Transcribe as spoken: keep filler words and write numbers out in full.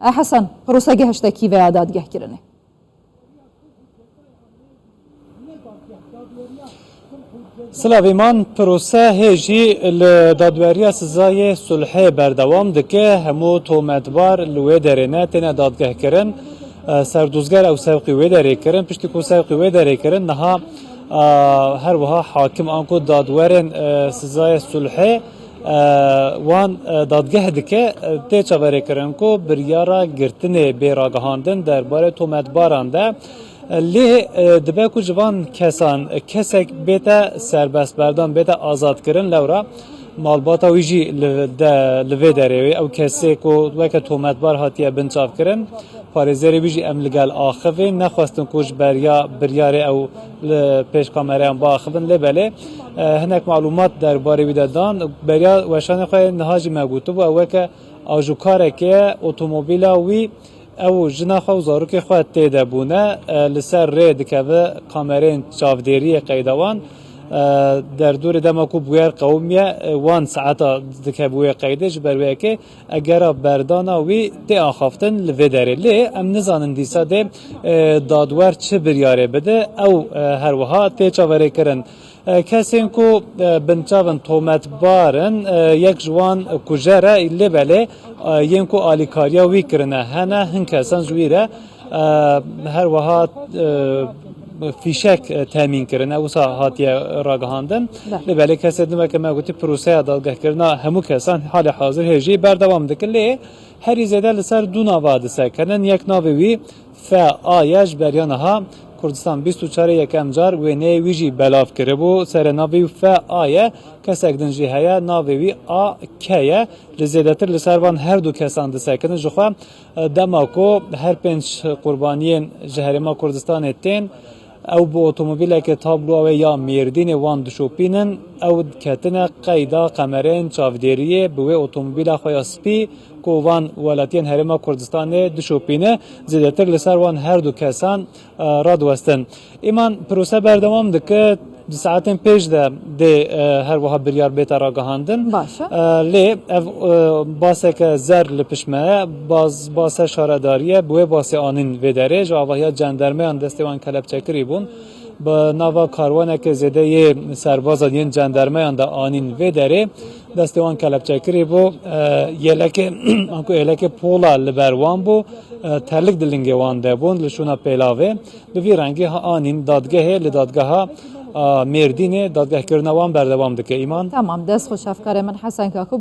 E, Hesen, pirose gehişte kî veya dadgehkirinê? Silav Îman, pirose hê jî li dadweriya sizayê sulhê berdewam dike. Hemû tometbar li wê derê ne têne dadgehkirin. E, serdozger ew sewqî wê derê kirin. Piştî ku sewqî wê derê kirin, niha, e, her wiha hakim anku dadwerên, e, sizayê sulhê, e, wan, e, dadgeh dike, e, tê çaverêkirin ku biryara girtinê bê ragihandin derbarê tometbaran de. Lê, e, dibe ku ji van kesan, e, kesek bête serbestberdan, bête azadkirin, lewra malbata wî jî li, de, li vê derê wê. Ew kesê ku weke tometbar hatiye binçavkirin, parêzerê wî jî em li gel axivê nexwestin ku ji beriya biryarê ew li pêş kamereyan biaxivin. Lê belê, e, hinek malûmat derbarê wî de dan. Beriya weşanê xwe niha jî me gotibû, ew weke ajokareke ye, otomobîla wî, ew û jina xwe û zarokê xwe tê de bûne, e, li ser rê dikeve kamereyên çavdêriyê qeyda wan. E, derdorê dema ku bûyer qewimiye, e, wan saeta dikeve wê qeydê, ji ber wê yekê egera berdana wî tê axaftin li vê derê. Lê em nizanin dîsa dê, e, dadwer çi biryarê bide, ew, e, her wiha tê çaverêkirin. E, kesên ku, e, binçav in tometbar in, e, yek ji wan kujer e, lê belê, e, yên ku alîkariya wî kirine hene, hin kesan ji wî re, e, her wiha, e, fîşek, e, temîn kirine, wisa hatiye ragihandin. Belê. Lê belê kesê din weke me gotî, proseya dadgehkirina hemû kesan halê hazir hê jî berdewam dike, lê herî zêde li ser du nava disekinin. Yek navê wî F A ye, ji beriya niha Kurdistan bîst û çarê yekem car wêneyê wî jî belav kiribû. Serê navê wî F A ye, kesek din jî heye, navê wî A K ye. Li zêdetir li ser van her du kesan disekinin. Ji xwe, e, dema ku her pênc qurbaniyên ji Herêma Kurdistanê tên, ew bi otomobîleke tabloya wê ya Mêrdînê wan dişopînin, ew ketine qeyda kamereyên çavdêriyê bi wê otomobîla xwe ya spî ku van welatiyên Herêma Kurdistanê dişopîne, zêdetir li ser wan her du kesan, e, radiwestin. Îman, pirose berdewam dike, di saetên pêş de dê, e, her wiha biryar bête ragihandin. Baş e. E, lê ev, e, baseke zer li pişt me ye, bas, base şaredarî ye, bi wê basê anîn vê derê, ji avahiya cendermeyan destê wan kelepçekirî bûn. Bi nava karwaneke zêde yê serbazan yên cendermeyan de anîn vê derê, destê wan kelepçekirî bû. E, yelekê, anku yelekê pola li ber wan bû, e, telik di lingê wan de bûn, li şûna pêlavê. Bi vî rengî ha anîn dadgehê, li dadgeha, a, Mêrdînê dadgehkirina wan berdewam dike. Îman. Tamam, dest xweş, hevkarê min Hesen Kaku.